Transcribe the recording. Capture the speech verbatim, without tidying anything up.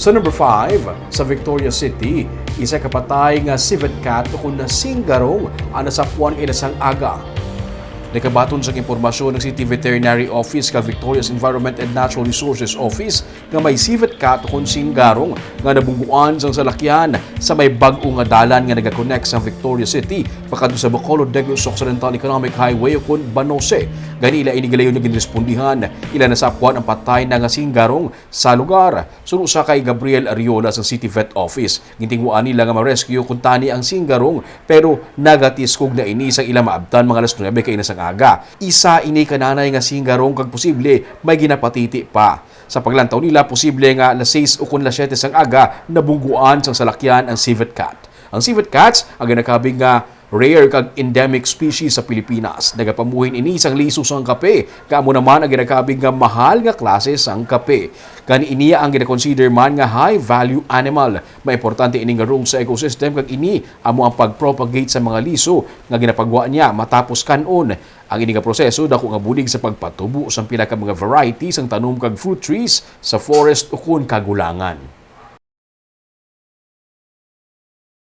Sa number five, sa Victoria City, isa ka patay nga civet cat ukon na singgarong ang nasapwan kailasang aga. Nagkabaton sang impormasyon ang City Veterinary Office kag Victoria's Environment and Natural Resources Office nga may civet cat ukon singgarong nga nabungguan sang salakyan sa may bag-o nga dalan nga nagakonek sa Victoria City pakadto sa Bacolod, Negros Occidental Economic Highway ukon Banose. Gani ila ini gilayon nga ginrespondihan, ila nasapwan ang patay na nga singgarong sa lugar. Suno sa kay Gabriel Ariola sa City Vet Office, gintinguan nila nga ma-rescue kuntani ang singgarong, pero nagatiskog na ini sang ila maabtan mga alas nuebe kaina sang aga. Isa ini ka nanay nga singgarong kag posible may ginapatiti pa. Sa paglantaw nila, posible nga alas sais ukon alas siyete sang aga nabungguan sang salakyan ang civet cat. Ang civet cats ang ginakabig nga rare kag endemic species sa Pilipinas. Nagapamuhin ini sang liso sang kape, nga amo naman ang ginakabig nga mahal nga klase sang kape. Gani ini ang ginakonsider man nga high value animal. Maimportante ini nga role sa ecosystem kag ini amo ang pag-propagate sa mga liso nga ginapagwa niya matapos kan-on. Ang ini nga proseso dako nga bulig sa pagpatubo sang pila ka mga variety sang tanom kag fruit trees sa forest ukon kagulangan.